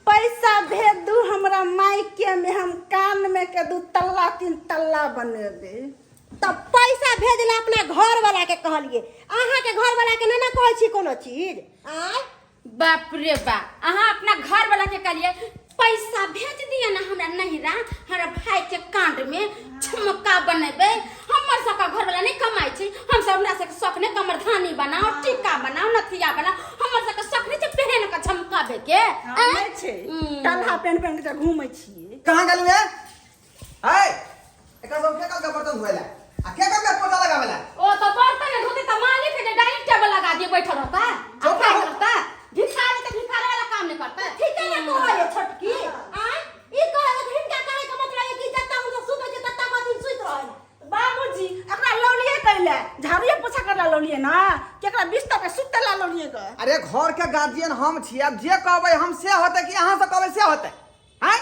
पैसा भेज दू हमरा मायके में, हम कान में के दू तल्ला तीन तल्ला बनेबै। तऽ पैसा भेजला अपना घर वाला के कहलिए, अहाँ के घर वाला के नहि ने कहै छी कोनो चीज? आँय। बाप रे बाप, अहाँ अपना घर वाला के कहलिए पैसा भेज दिया ना हमरा नहिरा, हमरा भाई के कांड में झुमका बनेबै। हमर सबके घर वाला नहीं कमाई छै, हम सब हमरा सबके शौक नहीं कमरधानी बनाओ, टीका बनाओ, नथिया बनाओ, हमर सबके शौक नहीं छै पहन के झमकाबे के। हाँ, नहि छै। टलहा पेन पेन के घूमै छियै। कहाँ गेलू हे? है एकरा सब के कल के बर्तन धोएला आ के कल के पोछा लगावेला? ओ तो बर्तन नहीं धोते तो मालिक है जे डाइनिंग टेबल लगा दिए, बैठल रहता आ चुप खाइत रहो। रहता। भिखारी तो भिखारी वाला काम नहीं करता। ठीक है ना कहै छोटकी? आँय, ई कहै हिनका कहै के मतलब है कि जत्ता हम सब सुतै छियै तत्ता दिन सुति रहै। केकरा बिस्तर पे सुते ला लोलिए ग अरे घर के गार्जियन हम छी, आब जे कहबै हम से होतै कि अहाँ से कहबै से होतै? आँय,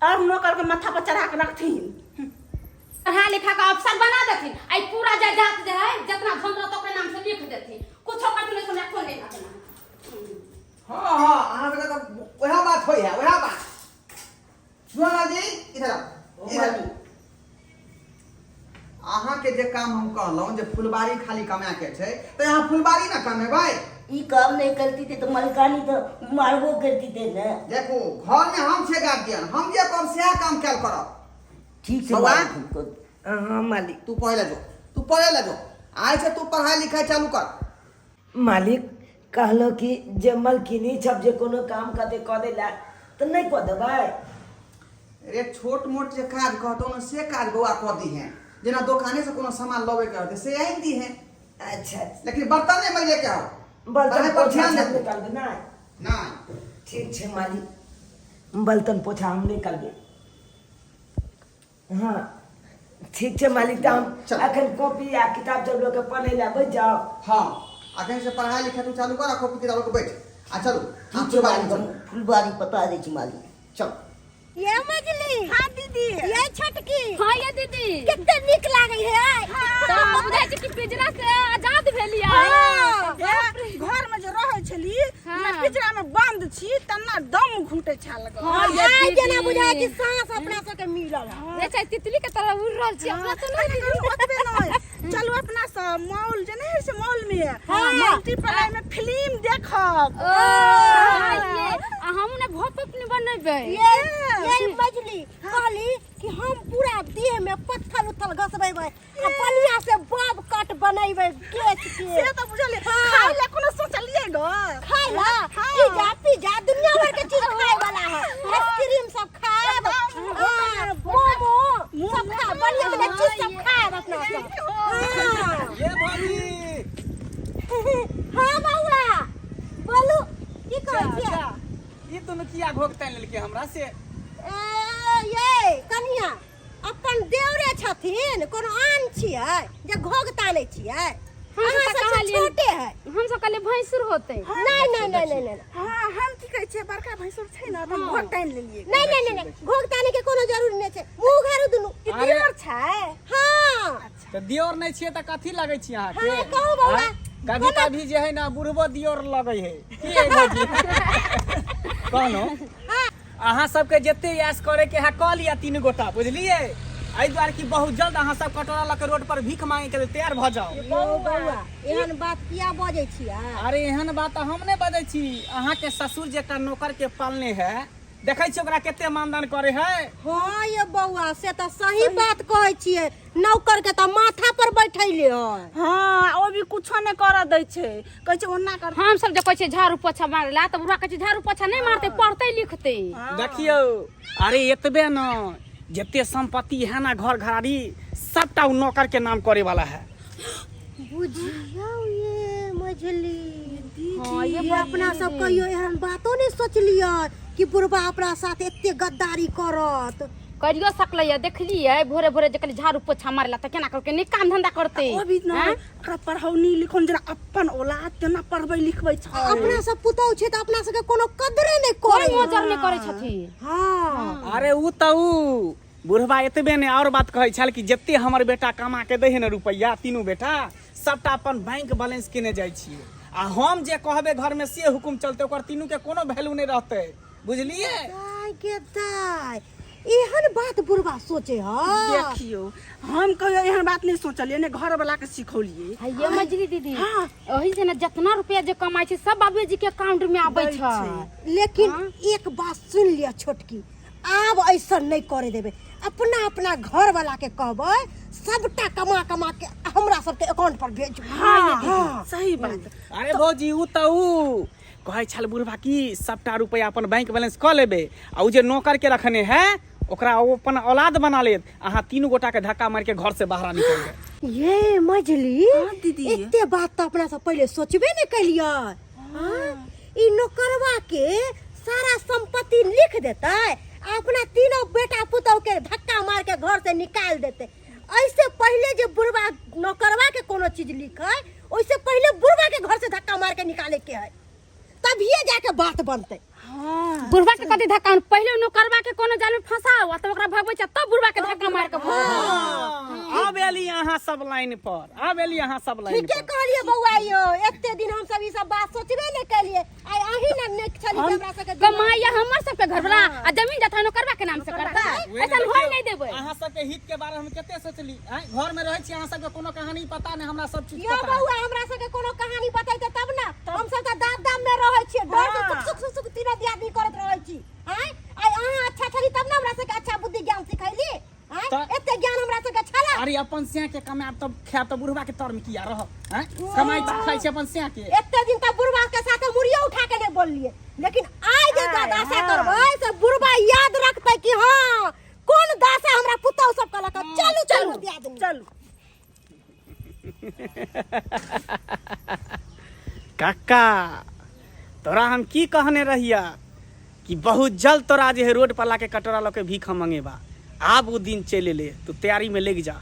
और नौकर के माथा पर चढ़ा के रखथिन, पढ़ा लिखा के अफसर बना देथिन। आई पूरा जायदाद जे है, जितना धन रहत ओकरे नाम से लिख देथिन। कुछो करथिन, ओहिसँ हमरा कोन लेना देना। हाँ हाँ, अहाँ सबके तऽ वएह बात होइ है, वएह बात। सुनल जी, इधर आउ, इधर। अहाँके जे काम हम कहलहुँ जे फुलबाड़ी खाली कमाए के छै, तऽ अहाँ फुलबाड़ी ने कमेबै। ई काम नहीं करती थे तो मलकानी तो मारबो करती थे ना। देखू, घर में हम छियै गार्जियन, हम जे कहब सएह काम कयल करब। ठीक से बौआ। मालिक को। हाँ मालिक। तू पढ़े ला जो, तू पढ़े ला जो। आइ से तू पढ़ाई लिखाई चालू कर। मालिक, कहलो कि जे मलकिनी छब जे कोनो काम कदे कऽ देला तऽ नहि कऽ देबै? रे, छोट मोट जे काज कहतौ ने, से काज बौआ कऽ दीहे। जेना दोकाने से कोनो सामान लबे के रहतै, से आनि दीहे। अच्छा। लेकिन बर्तन नहि मजै के हो। बर्तन पढ़ाई पर पोछा ध्यान सब दे। नहि करबै? नहि। नहि। ठीक छै मालिक, बर्तन पोछा हम नहि करबै। हाँ, ठीक छै मालिक, तऽ हम चल। अखन कॉपी आ किताब सब लऽ के पढ़ै लए बैठ जाउ। हाँ, अखन से पढ़ाई लिखाई तू चालू कर आ कॉपी किताब लऽ के बैठ आ चलू। ठीक छै मालिक, हम फुलबाड़ी पता दै छी मालिक। चल। ये मजली। हाँ दीदी। ये छोटकी। हाँ ये दीदी। कते नीक लागै है। तऽ बुझाइ छै कि पिंजरा से आजाद भेलियै। हाँ। ए, घर में जे रहै छली हाँ। ना, पिंजरा में बंद छी तना दम घुटे छल ग। हाँ ये आइ दीदी। जेना बुझाइ कि सांस अपना सबके मिलल है। जे छै तितली के तरह उड़ रहल छी अपना तऽ नहि। करू ओतबे नहि, चलू अपना सब मॉल जे नहि होइ छै, मॉल में हाँ। मल्टीप्लाई में फिल्म देखब। ओ हाँ ये, आ हमहूँ ने भोप अपने बनेबै। ये मजली, कहली कि हम पूरा देह में पत्थर उत्थल घसबेबै आ बढ़िया से बॉब कट बनेबै केच के। से तऽ बुझलियै। हाँ। खाय लए कोनो सोचलियै ग? खाय ला पिज्जा पिज्जा दुनिया भर के चीज खाए वाला है। आइसक्रीम सब खाएब, हाँ, मोमो सब खाएब, बढ़िया बढ़िया चीज सब खाएब अपना सब। हाँ। ये भौजी। हाँ बौआ, बोलू, की कहै छियै? अच्छा, ई दुनू किया घोघ तानि लेलकै हमरा से? ए ये कनिया, अपन देवरे छथिन, कोनो आन छियै जे घोघ तानै छियै? हम अहाँ सब सबसँ कहलियै। छोटे है। हम सब कहलियै भैंसुर होतै। नहीं नहीं नहीं नहीं नहीं। हाँ, हम की कहै छियै, बड़का भैंसुर छै ने, तऽ हम घोघ तानि लेलियै। नहीं नहीं नहीं नहीं, घोघ ताने के कोनो जरूरी नहीं छै। मुंह घारू दुनू। ई अरे। दियोर छै? हाँ। तऽ दियोर नहि छियै तऽ कथी लगै छी अहाँके? हाँ, कहू बौआ। आँय? कभी कभी जे है ने, बुढ़बो दियोर लगै है की है भौजी? कहलहुँ, अहाँ सबके जते ऐश करे के है कऽ लिअ तीन गोटा, बुझलियै? एहि दुआरे कि बहुत जल्द अहाँ सब कटोरा लऽ के रोड पर भीख मांगे के लेल तैयार भऽ जाउ। यौ बौआ, एहन बात किया बजै छियै? अरे, एहन बात तऽ हम नहि बजै छी। अहाँके ससुर जे एकटा नौकर के पालने है, देखै छी ओकरा कते मानदान करे है। हाँ ये बौआ, से तऽ सही बात कहै छियै। नौकर के तऽ माथा पर बैठैले है। हाँ, ओ भी कुछो नहि करऽ दै छै, कहै छै ओना कर। हम सब जे कहै छियै झाड़ू पोछा मारै ला, तऽ बुढ़ा कहै छै झाड़ू पोछा नहि मारतै, पढ़तै लिखतै। देखियौ, अरे एतबे न, जते संपत्ति है ना, घर घरारी सबटा उ नौकर के नाम करे वाला है। बुझियौ ये मझली। हाँ ये। ये अपना सब कहियो एहन बातो नहि सोचलियै कि बुढ़बा अपना साथ एते गद्दारी करत। करियो सकलै। देखलियै भोरे भोरे जे कहली झाड़ू पोछा मारै ला, तऽ केना कहलकै नहि काम धंधा करतै। ओ भी न आँय? ओकरा पढ़ौनी लिखौनी जेना अपन औलाद तेना पढ़बै लिखबै छै। अपना सब पुतहु छै तऽ अपना सबके कोनो कदरे नहि कोइ करै। मोजर नहि करै छथिन। हाँ। अरे उ तऽ उ बुढ़बा एतबे नहि, और बात कहै छल कि जते हमर बेटा कमा के दै है ने रुपैआ, तीनू बेटा सबटा अपन बैंक बैलेंस केने जाइ छियै, आ हम जे कहबै घर में से हुकुम चलतै, ओकर तीनू के कोनो वैल्यू नहि रहतै, बुझलियै? दाय के दाय, एहन बात बुढ़बा सोचे ह? देखियौ, हम कहियो एहन बात नहि सोचलियै, ने घर वाला के सिखौलियै। ये मजली दीदी। हाँ। ओही से ने जितना रुपया जे कमाइ छै, सब बाबूजी के अकाउंट में आबै दै छै। छै। लेकिन एक बात सुन लिअ छोटकी, आब ऐसन नहि करे देबै। अपना अपना घर वाला के कहबै, सबटा कमा कमा के हमरा सबके अकाउंट पर भेजू। हाँ, सही बात। अरे भौजी, उ तऽ उ कहै छल बुढ़बा कि सबटा रुपैआ अपन बैंक बैलेंस कऽ लेबै, आ उ जे नौकर के रखने है ओकरा ओ अपन औलाद बना लेत, अहाँ तीनू गोटा के धक्का मारि के घर से बाहर निकल जाए। ये मझली। हाँ, दीदी। एते बात तऽ अपना सब पहिले सोचबे नहि केलियै। हाँ, ई नौकरवा के सारा संपत्ति लिख देतै आ अपना तीनों बेटा पुतोह के धक्का मार के घर से निकाल देतै। ऐसे पहिले जे बुढ़वा नौकरवा के कोनो चीज लिखै, ओइसे पहिले बुढ़वा के घर से धक्का मार के निकाले के है, तभिए जाके बात बनते। बुढ़वा के कथी धक्का? पहिले नौकरवा के कोनो जाल में फंसाओ आ तब ओकरा भगबै छै, तब बुढ़वा के धक्का मार के भगाओ। आब एली अहाँ सब लाइन पर, आब एली अहाँ सब लाइन ठीके पर। कहलिए बौआ यौ, एते दिन हम सब ई सब बात सोचबे नहि केलिए, आइ अहीं ने नीक छली जे हमरा सबके दिमाग- कमाई हमर सबके घर वाला आ जमीन जथा नौकरवा के नाम से करता, ऐसा होय नहीं देबै। अहाँ सबके हित के बारे में हम कते सोचली, आँय? घर में रहै छी, अहाँ सबके कोनो कहानी पता नहीं, हमरा सब चीज यौ पता है। बौआ, हमरा सबके कोनो कहानी बतैते तब ना, हम सब तऽ दाम दाम में रहै छियै, डर से सुख सुख सुख सुख तीनों दियादनी करैत रहै छी। आँय, आइ अहाँ अच्छा छली तब ना हमरा सबके अच्छा बुद्धि ज्ञान सिखैली। आँय, एते ज्ञान हमरा सबके छला। अरे अपन सिया के कमायब तब खायब, तऽ बुढ़वा के तर में किया रहब? आँय, कमाइ छी, खाइ छी अपन सिया के। एते दिन तक बुढ़वा के साथ मुड़ियो उठा के नहीं बोललिए, लेकिन आइ जे दशा करबै से बुढ़वा याद रखतै कि हाँ कोन दशा हमरा पुतहु सब कहलक। चलू चलू दियादनी चलू। काका, तोरा हम की कहने रहिया कि बहुत जल्द तोरा जे है रोड पर लाके कटोरा लऽ के भीख हम मंगेबा। आब वो दिन चलि एलै, तू तैयारी में लग जा।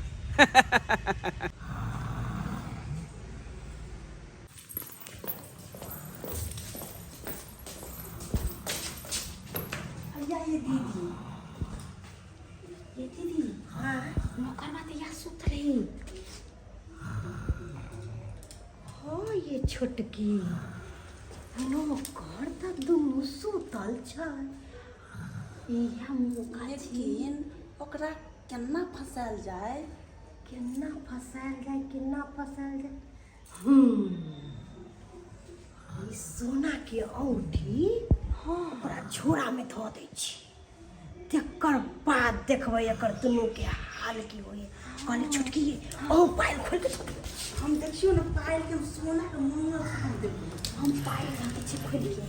अय्या ये दीदी, ये दीदी, हाँ नौकरवा तऽ या सुतल है। हाँ ये छोटकी, नौकर तऽ दुनू सुतल छै, इएह मौका छी। लेकिन ओकरा केना फंसायल जाय? केना फसायल जाय, केना फसायल जाय? ई सोना के औंठी ओकरा झोरा में धऽ दै छी, तकर बाद देखबै एकर दुनू के हाल की होइए। कहली छोटकी, अहूँ पायल खोलि के धऽ दियौ। हम देखियौ ने पायल के, हम सोना के मंगलसूत्र हम देबै। हम पायल रखै छी खोलि के।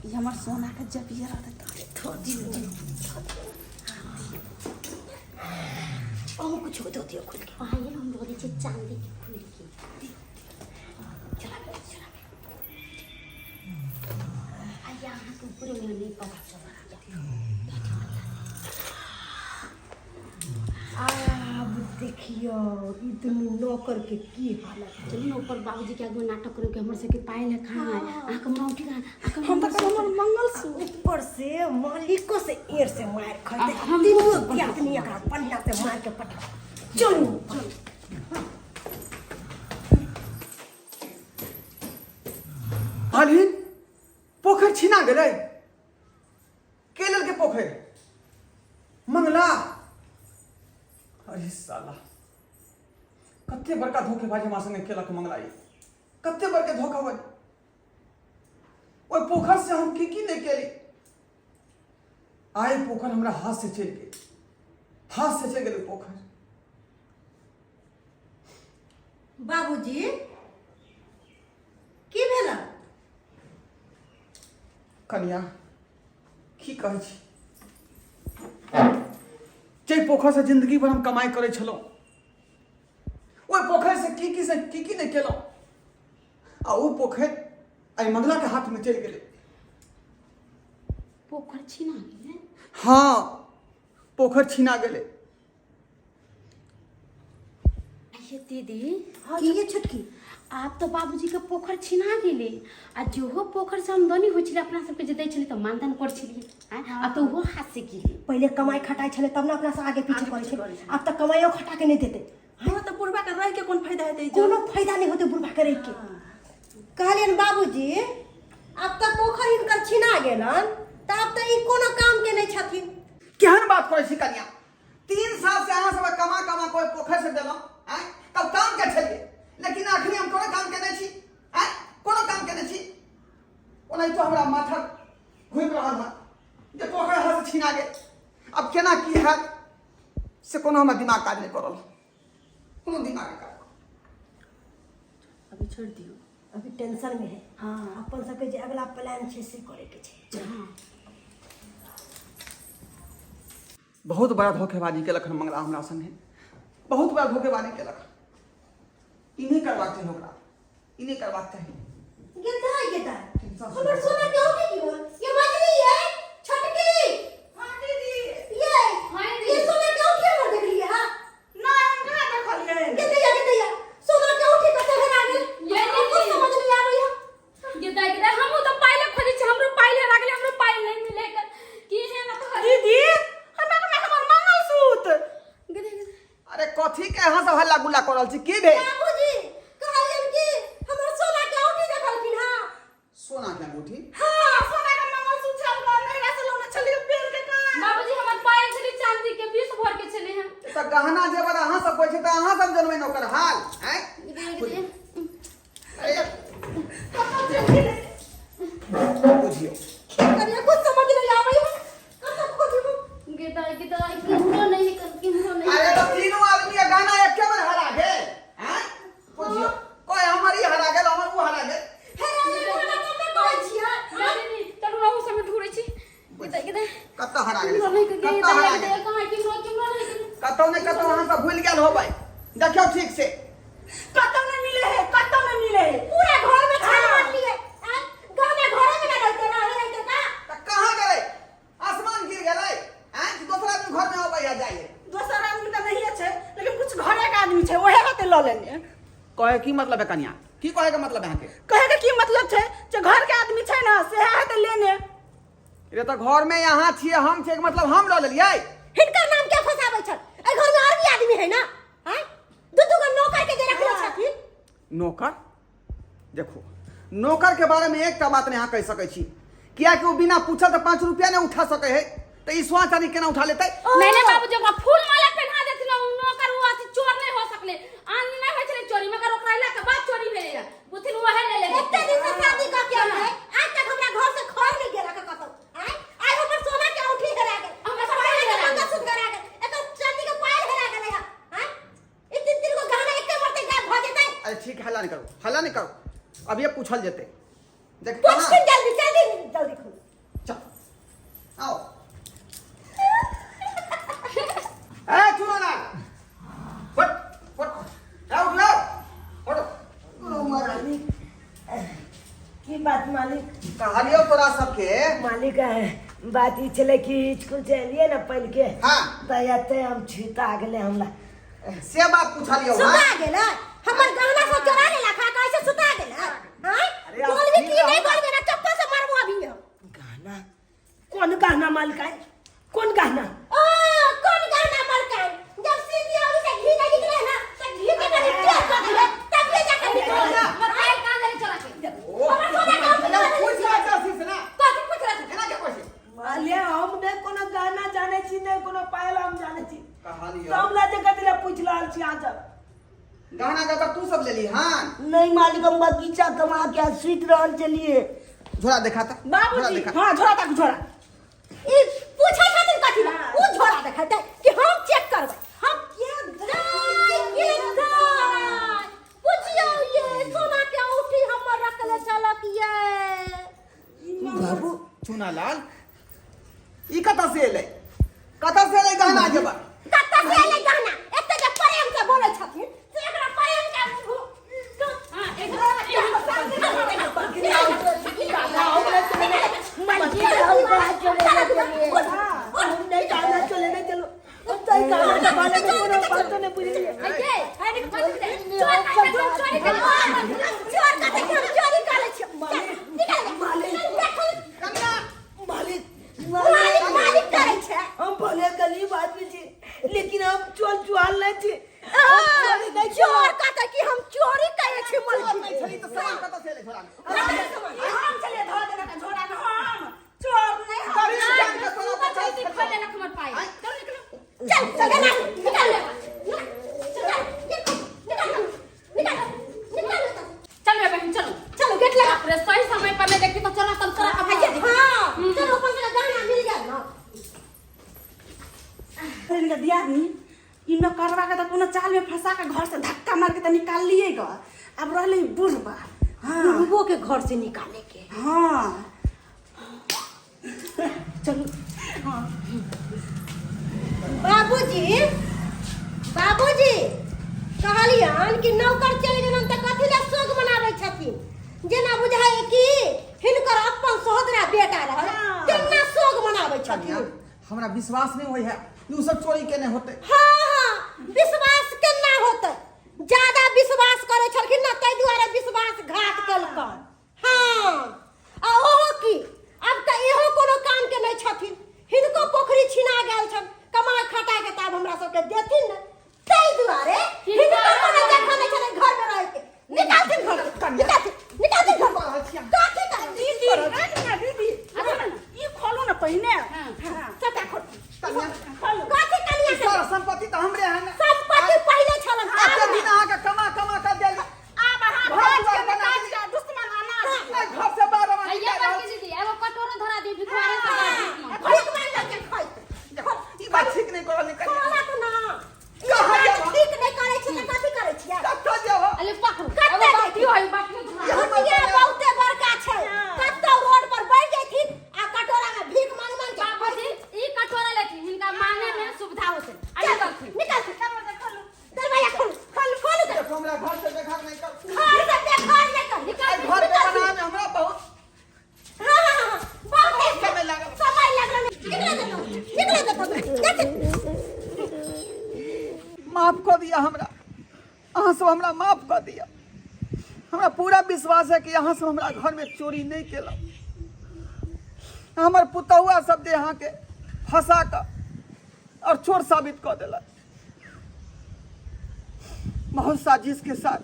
ई हमर सोना के जबिया रहतै तऽ धऽ दियौ, अहूँ किछु धऽ दियौ खोलि के। पायल हम धऽ दै छी चाँदी के खोलि के। चला चला। आइया अहाँके ऊपरे में नहीं पता चलत। आब देखियौ ई दुनू नौकर के की हालत। चलू ने ऊपर, बाबूजी के आगू नाटक करू कि हमर सबके पायल है कहाँ है, अहाँके औंठी कहाँ है, अहाँके हम तऽ हमर मंगलसूत्र। ऊपर से मालिको से एड़ से मार खैते, हम तीनू दियादनी एकरा बढ़िया से मार के पटा। चलू। मालिन, पोखरि छिना गेलै? के लेलकै पोखरि? मंगला। अरे साला, कते बड़का धोखेबाजी हमरा संगे केलक मंगला, ई कते बड़का धोखाबाजी। ओहि पोखरि से हम की की नहि केली, आइ पोखरि हमरा हाथ से चलि गेल, हाथ से चलि गेलै पोखरि। बाबूजी, की भेल? कनिया, की कहै छी, जाहि पोखरिसँ जिंदगी भर हम कमाइ करै छलहुँ, ओहि पोखरिसँ की की से की की नहि केलहुँ, आ ओ पोखरि आइ मंगलाके हाथमे चलि गेलै। पोखरि छिना गेलै? हाँ, पोखरि छिना गेलै। ये दीदी। की ये छोटकी? आब तऽ बाबूजी के पोखरि छिना गेलै, आ जेहो पोखरि से आमदनी होइ छलै, अपना सबके जे दै छलै तऽ मानधन करै छलियै, आँय? आब तऽ ओहो हाथ से गेलै। पहिले कमाइ खटाइ छलै तब ने अपना से आगे पीछे करै छलै, आब तऽ कमाइयो खटा के नहि देतै। हँ, तऽ बुढ़बा के रहि के कोन फायदा हेतै? कोनो फायदा नहि होतै बुढ़बा के रहि के। कहलियनि बाबूजी, आब तऽ पोखरि हिनकर छिना गेलन, तऽ आब तऽ ई कोनो काम के नहि छथिन। केहन बात करै छी कनिया, 3 साल से अहाँ सब कमा कमा के ओहि पोखरि से देलहुँ, आँय? तब काम के छलियै, लेकिन अखनी हम कोनो काम केने छी? आँय, कोनो काम केने छी? ओनाहितो हमरा माथा घुमि रहल है जे पोखरि हाथ से छिना गेल, आब केना की हैत से कोनो हमरा दिमाग काज नहि कऽ रहल, कोनो दिमाग नहि काज। अभी छोड़ि दियौ। अभी टेंशन में है। हाँ। अपन सबके जे अगला प्लान छै से करे के छै। बहुत बड़ा धोखेबाजी केलक हन मंगला हमरा संगे, बहुत बड़ा धोखेबाजी केलक। ई नहि करबाक चाही ओकरा, ई नहि करबाक चाही। गेदा गेदा, हमर सोना के औंठी की होल? ये मजली है छोटकी। हाँ दीदी। ये हाँ दीदी। के अहाँ सब हल्ला गुल्ला कर रहल छी की भेल बाबूजी कहलियन कि हमर सोना के औंठी देखलखिन हां सोना के अंगूठी हां सोना के मंगलसूत्र छल नैहरा से लौने छलियै पेड़ के कान बाबूजी हमर पायल छलै चांदी के 20 भर के छलै हन तऽ गहना जेवर अहाँ सब कहै छै तऽ अहाँ सब जनबै ने ओकर हाल आँय अरे बुझियौ करिया कुछ समझ नहीं आबै है कतऽ खोजबो गे दाइ गे दाइ केम्हरो नहीं है केम्हरो नहीं अरे तो तीनों आदमी के गहना एके बेर हरा गेल आँय बुझियौ कोई हमर ई हरा गेल हमर ऊ हरा गेल हे रे कतऽ कहै छियै दादी चलू रहू सब ढूंढै छी गे दाइ गे दाइ कतऽ हरा गेल केम्हरो नहीं गे कतऽ दाइ हरा गे गेल दाइ कहाँ केम्हरो केम्हरो नहीं कतौ ने कतौ अहाँ सब भूलि गेल होबै देखियौ ठीक से कतौ नहीं मिले है कतौ नहीं मिले है पूरा घर में छान मारलियै आँय गहना घरे में ना रहते ना रहते का तऽ कहाँ गेलै आसमान गिर गेलै आँय कि दोसर आदमी घर में अबै आ जाइए दोसर आदमी तऽ नहिए छै लेकिन कुछ घरे के आदमी छै ओहे होते लऽ लेने कहे की मतलब है कनिया की कहे के मतलब है अहाँके कहे के की मतलब छै जे घर के आदमी छै ने सेहे हेतै लेने रे तऽ घर में यहाँ छियै हम छियै के मतलब हम लऽ लेलियै हिनकर नाम क्या फसाबै छल एहि घर में और भी आदमी है ना आँय दू दू गो नौकर के जे रखले छथिन नौकर देखो नौकर के बारे में एकटा बात नहीं अहाँ कहि सकै छी कियाकि ओ बिना पूछल तऽ 5 रुपया नहीं उठा सकै है तऽ ई सोना चांदी केना उठा लेतै नहीं नहीं बाबूजी ओकरा फूल माला पहना देथिन ओ नौकर ओ अथी चोर नहीं हो सकले आन नहीं होइ छलै चोरी मगर ओकरा अयला के बाद चोरी भेलै है बुथिन ओहे ले ले एते दिन से शादी कऽ के अयलै आज तक हमरा घर से खर नहीं गेलक कतौ आँय आइ हमर सोना के औंठी हेरा गेल हमर हमर पायल सोना के हेरा गेल। मंगलसूत्र हेरा गेल एकर चांदी के पायल हेरा गेलै हँ आँय ई तीन तीन गो गहना एके मरते गायब भऽ जेतै अरे ठीक है, हल्ला नहीं करो हल्ला नहीं करो अब ये पूछल जेतै देख कहाँ पूछथिन जल्दी जल्दी जल्दी खोल चल आओ ए चुनो ना उठ उठ ए उठ लो उठ की बात मालिक कहलियो तोरा सबके मालिक बात ई छलै कि स्कूल से एलियै ने पढ़ि के हाँ। तऽ एते हम छीता गेलै हमरा से बात पूछलियो सुता हाँ गेलै हमर गहना सब चोरा लेलक हँ कैसे सुता गेलै आँय अरे आप बोलबी ठीक की नहीं रहो ना। बोलबी ना चप्पल से मारबो अभी हम गहना कोन गहना मालिक कोन गहना ओ कोन गहना मलकान जब सीधी औरी से घी नहीं निकले ना तो घी के कनी टेर कर दिले तब ले जाकर निकले हमर पायल कहाँ गेलै चोरा के ओ हमर सोना के औंठी अरे पूछ रहा था से ना कथी पूछ रहा एना के कैसे माले हम नहि कोनो गहना जानै छी नहि कोनो पायल हम जानै छी कहलियो तऽ हमरा जे कथी लए पूछि रहल छी अहाँ सब गहना का तू सब ले ली हाँ नहीं मालिक हम बगीचा कमा के सुति रहल छलिए झोला देखा था झोला बाबूजी देखा हाँ झोरा तक झोरा ई पूछै छथिन कथी ला उ झोरा देखेतै कि हम चेक करबै हम के दाइ के दाइ बुझियौ ये सोना के औंठी हमर रखले छलक ये बाबू चुना लाल ई कतऽ से एलै कतऽ से एलै गहना जेवर कतऽ से एलै गहना एते जे प्रेम से बोलै छथिन से एकरा प्रेम के हम नहीं गहना चले नहीं चलो हम तो गहना के बारे में कोनो बात नहीं बुझलिए मालिक मालिक मालिक करै छै हम भले गरीब आदमी छी लेकिन हम चोर चुहाल नहीं छी हम चोरी नहीं छी चोर कहतै कि हम चोरी करै छी चोर मलकिन नहि छली तऽ सामान कतऽ से एलै झोला में हम चलिए धऽ देलक झोरा में हम चोर नहीं हम गरीब जान के सोना बचाइ खोल लेलक हमर पायल चल चल निकाल निकाल चल निकाल निकाल निकाल चल रे बहन चलो चलो गेट लगा बाप रे सही समय पर नहीं देखती तो चोरा सब चोरा के भाग जाती हाँ चलो अपन के गहना मिल गया ना इनका दियादनी ई नौकरवा के तऽ कोनो चाल में फंसा के घर से धक्का मार के तऽ निकाल लिए ग अब रहले ई बुढ़बा हाँ बुढ़बो के घर से निकाले के हाँ चलू हाँ बाबूजी बाबूजी कहलियन कि नौकर चलि गेलन तऽ कथी लए शोक मनाबै छथिन जेना बुझाइ कि हिनकर अपन सहोदरा बेटा रहल तेना शोक मनाबै छथिन हमरा विश्वास नहीं होइ है कि उ सब चोरी केने होते हाँ हाँ विश्वास केना होतै ज्यादा विश्वास करै छलखिन ना ताहि दुआरे विश्वासघात केलकन हाँ आ ओहो की आब तऽ इहो कोनो काम के नहि छथिन हिनको पोखरि छिना गेल छनि कमा खटा के तऽ आब हमरा सबके देथिन ने ताहि दुआरे अहाँ सब हमरा माफ कऽ दिअ। हमरा पूरा विश्वास है कि अहाँ सब हमरा घरमे चोरी नहि केलहुँ। हमर पुतहुआ सब जे अहाँके फंसा कऽ और चोर साबित कऽ देलक, बहुत साजिश के साथ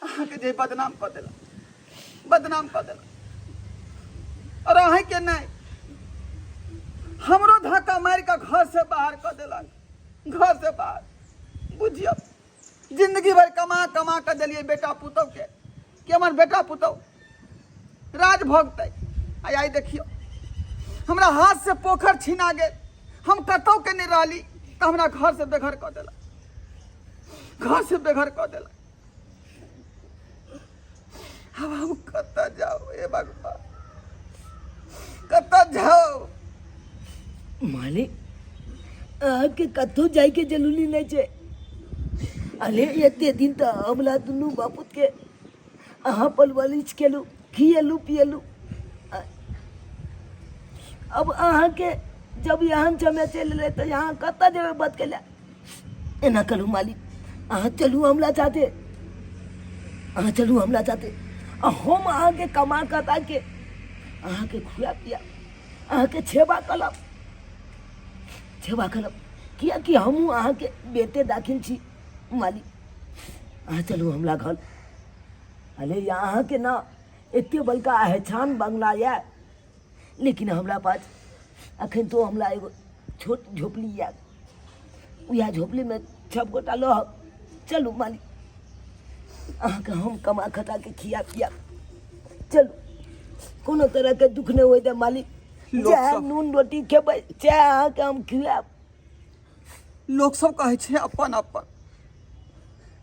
अहाँके जे बदनाम कऽ देलक, बदनाम कऽ देलक। और अहाँके नहि, हमरो धक्का मारि कऽ घर से बाहर कऽ देलक, घर से बाहर। बुझियौ, जिंदगी भरि कमा कमा कऽ देलियै बेटा पुतहु के कि हमर बेटा पुतहु राज भोगतै। आइ देखियौ, हमरा हाथ से पोखरि छिना गेल, हम कतहु के नहि रहली तऽ हमरा घर से बेघर कऽ देलक, घर से बेघर कऽ देलक। आब हम कतऽ जाउ हे भगवान, कतऽ जाउ? मालिक, अहाँके कतहु जाइके जरूरी नहि छै। अरे एते दिन तऽ हमरा दुनू बापूतके अहाँ परवरिश केलहुँ, खिएलहुँ पिएलहुँ। अब अहाँके जब एहन समय चलि एलै तऽ अहाँ कतऽ जेबै बतकै लए? एना करू मालिक, अहाँ चलू हमरा साथे, अहाँ चलू हमरा साथे, आ हम अहाँके कमा कता के अहाँके खुआ पिया अहाँके छेबा करब, छेबा करब, कियाकि हमहूँ अहाँके बेटे दाखिल छी मालिक। अहाँ चलू हमरा घर। अरे अहाँके ना एते बड़का अहछान बंगला यऽ, लेकिन हमरा पास अखन तो हमरा एगो छोट झोपड़ी यऽ, उएह झोपड़ीमे सब गोटा रहब। चलू मालिक, अहाँके हम कमा खटा के खिया पिया। चलू, कोनो तरहके दुख नहि होइ दे मालिक। लोक चाहे सब- नून रोटी खेबै, चाहे अहाँके हम खियाब। लोक सब कहै छै अपन अपन,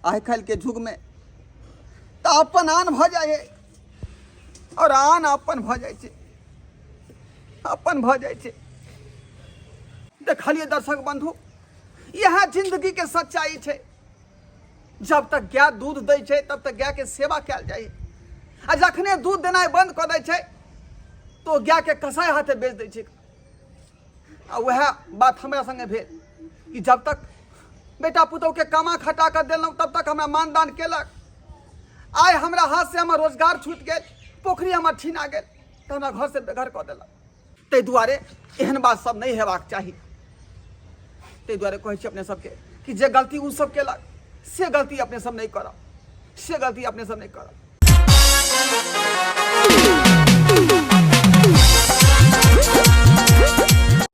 आइ काल्हिके युगमे तऽ अपन आन भऽ जाइ है और आन अपन भऽ जाइ छै, अपन भऽ जाइ छै। देखलियै दर्शक बंधु, इएह जिंदगी के सच्चाई छै। जब तक गाय दूध दै छै तब तक गाय के सेवा कयल जाइ, आ जखने दूध देनाइ बंद कऽ दै छै तो गाय के कसाई हाथे बेच दै छै। आ वएह बात हमरा संगे भेल कि जब तक बेटा पुतोह के कमा खटा कऽ देलहुँ तब तक हमरा मानदान केलक। आइ हमरा हाथ से हमर रोजगार छूटि गेल, पोखरि हमर छिना गेल, तऽ हमरा घर से बेघर कऽ देलक। ताहि दुआरे एहन बात सब नहि हेबाक चाही। ताहि दुआरे कहै छी अपने सबके कि जे गलती ओ सब केलक से गलती अपने सब नहि करब, से गलती अपने सब नहि करब।